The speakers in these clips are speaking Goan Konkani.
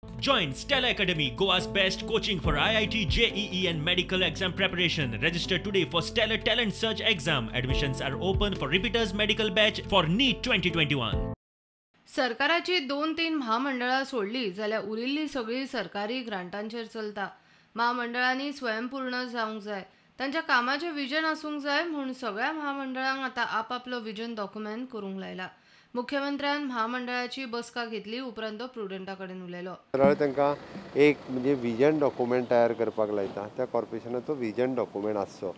Join Stella Academy, Goa's best coaching for IIT, JEE and medical exam preparation. Register today for Stellar Talent Search exam. Admissions are open for repeaters medical batch for NEET 2021. सरकाराची 2-3 म्हामंडळां सोडली जाल्यार उरिल्ली सगळी सरकारी ग्रांटांचेर चलता. म्हामंडळांनी स्वयंपूर्ण जावंक जाय, तांच्या कामाचें विजन आसूंक जाय म्हूण सगळ्या म्हामंडळांक आतां आपापलो विजन डॉक्युमेंट करूंक लायला. मुख्यमंत्र्यान म्हामंडळाची बसका घेतली उपरांत तो प्रुडंटा कडेन उलयलो. सरळ तांकां एक म्हणजे विजन डॉक्युमेंट तयार करपाक लायता. त्या कॉर्पोरेशनाचो विजन डॉक्युमेंट आसचो,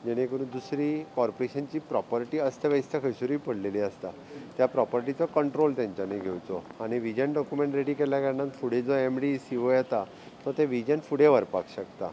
जेणे करून दुसरी कॉर्पोरेशनची प्रॉपर्टी अस्तव्यस्त खंयसरूय पडलेली आसता त्या प्रॉपर्टीचो कंट्रोल तेंच्यांनी घेवचो आनी विजन डॉक्युमेंट रेडी केल्या कारणान फुडें जो एमडी सीओ येता तो ते विजन फुडें व्हरपाक शकता.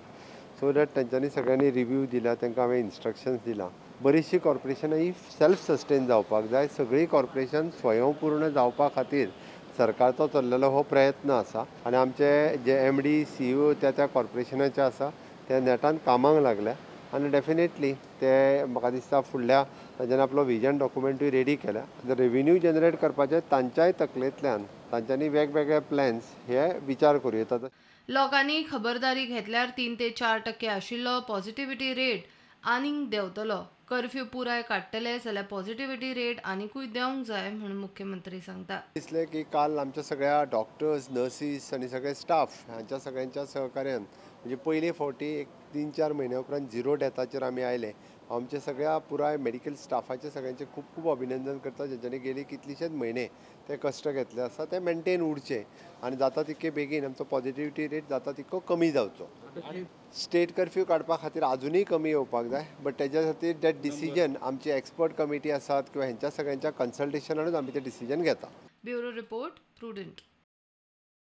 सो that तेंच्यांनी सगळ्यांनी रिव्यू दिला, तांकां हांवें इन्स्ट्रक्शन्स दिला. बरीचशीं कॉर्पोरेशनां ही सेल्फ सस्टेन जावपाक जाय. सगळीं कॉर्पोरेशन स्वयंपूर्ण जावपा खातीर सरकारचो चल्लेलो हो प्रयत्न आसा आनी आमचे जे एमडी सीईओ त्या त्या कॉर्पोरेशनाचे आसा ते नेटान कामाक लागल्या आनी डेफिनेटली ते म्हाका दिसता फुडल्या तांच्यानी आपलो विजन डॉक्युमेंटूय रेडी केल्या. रेविन्यू जनरेट करपाचे तांच्याय तकलेंतल्यान तांच्यांनी वेगवेगळे प्लॅन्स हे विचार करूं येता. लोकांनी खबरदारी घेतल्यार 3 ते 4% आशिल्लो पॉझिटिव्हिटी रेट आनीक देंवतलो. कर्फ्यू पुराय काडटले जाल्यार पॉझिटिव्हिटी रेट आनिकूय देंवंक जाय म्हूण मुख्यमंत्री सांगता. दिसलें की काल आमच्या सगळ्या डॉक्टर्स, नर्सीस आनी सगळे स्टाफ हांच्या सगळ्यांच्या सहकार्यान म्हणजे पयले फावटी एक 3-4 म्हयन्या उपरांत झिरो डेथाचेर आमी आयले. आमच्या सगळ्या पुराय मेडिकल स्टाफाचे सगळ्यांचे खूब खूब अभिनंदन करता, जेंच्यांनी गेले कितलेशेच म्हयने ते कश्ट घेतले आसा ते मेंटेन उरचे आनी जाता तितके बेगीन आमचो पॉझिटिव्हिटी रेट जाता तितको कमी जावचो. स्टेट कर्फ्यू काडपा खातीर आजुनूय कमी येवपाक जाय, बट तेज्या खातीर that decision आमची एक्सपर्ट कमिटी आसात किंवा हेंच्या सगळ्यांच्या कन्सल्टेशनानूच आमी तें डिसिजन घेता. Bureau report, Prudent.